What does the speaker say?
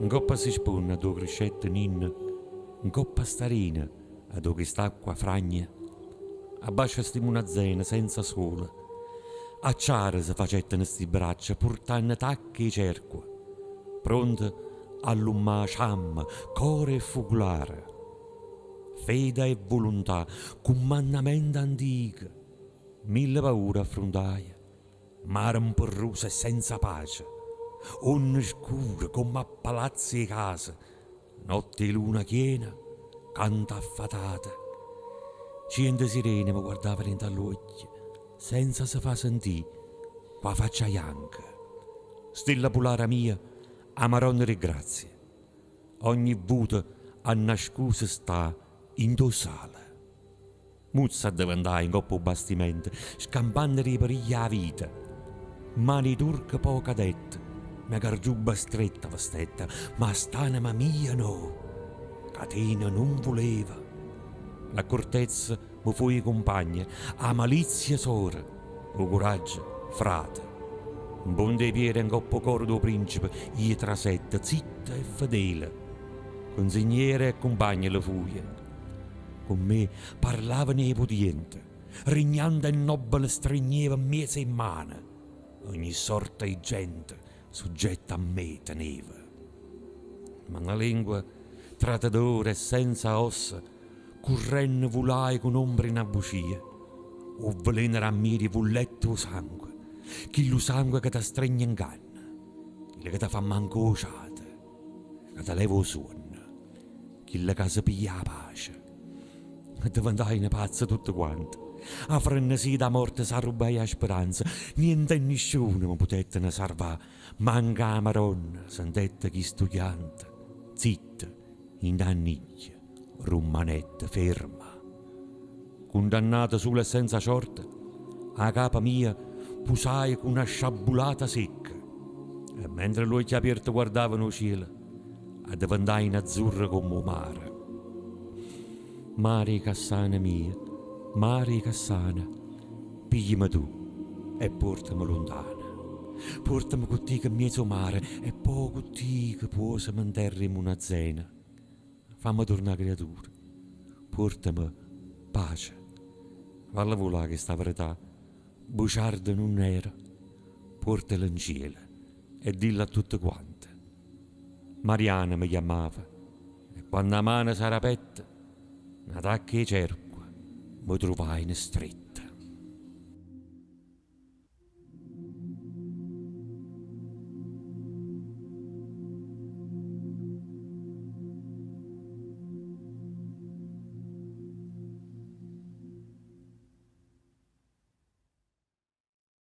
Ncopp' a 'sti sponne addò criscette ninno, ncopp' a 'sta rena addò chest'acqua fragne, abbascio a 'sti munazzene senza sole, acciaro se facetteno 'sti braccia purtanno tacche 'e cerqua, pronte a allummà ciamme, core e fuculare. Fede e vuluntà, cummannamente antiche, mille paure affruntaje. Mare 'mperruso e senza pace, onne scure comm' a palazze 'e casa, notte 'e luna chiena, canta affatata. Ciente sirene me guardavano 'int'a ll'uocchie, senza se fa sentì, cu 'a faccia janca. Stella pulara mia, 'a Maronna d' 'e Ggrazie. Ogni vvuta annascusa sta 'int' 'o sale. Muzza addeventaje 'ncopp' 'o bastimento, scampanno d' 'e periglie 'a vita. Mmano 'e turche po' cadette, na cargiubba stretta vestette, ma st'anema mia no, catena nun vuleva. L'accortezza me fuje cumpagna, 'a malizia sora, 'o curaggio frate. Mpont' 'e piede 'ncopp' 'o core d' 'o princepe io trasette, zitta e fedele, cunzigliere e cumpagna le fuje. Cu me parlavano 'e putiente, rignante e nobbele strigneva 'mmiez' 'e mmane, ogni sorta 'e gente suggetta a me teneva. Ma na lengua tratetore e senza ossa currenno vulaje cu n'ombra 'e na bucia, 'o vveleno d' 'a mmiria vullette 'o sangue, chillu sangue ca t'astregne 'nganna, chillo ca te fa mancà 'o ciato, ca te leva 'o suonno. Chille ca se piglia 'a pace. Addeventajeno pazze tutte quante. 'A frennesia d' 'a morte s'arrubbaje 'a speranza, niente e nisciuno me putetteno sarvà, manco 'a Maronna sentette chistu chianto, zitta, 'int' 'a niglia, rummanette ferma. Cundannata sulo e senza ciorta, 'a capa mia pusaje cu na sciabbulata secca e mentre ll'uocchie apierte guardavano 'o cielo, addeventaje azzurra comm' 'o mare. Mare 'e Cassana mia, mare 'e Cassana, pigliame tu e puortame luntano. Puortame cu tico 'mmiez' 'o mare e po' cu tico puosame 'nterra 'e Munazzena. Famme turnà criatura, puortame pace. Falla vulà chesta verità, buciarda nun era, puortela 'ncielo e dilla a tutte quante. Mariano me chiammava e quanno 'a mano s'arapette, na tacca 'e cerqua me truvaino stretta.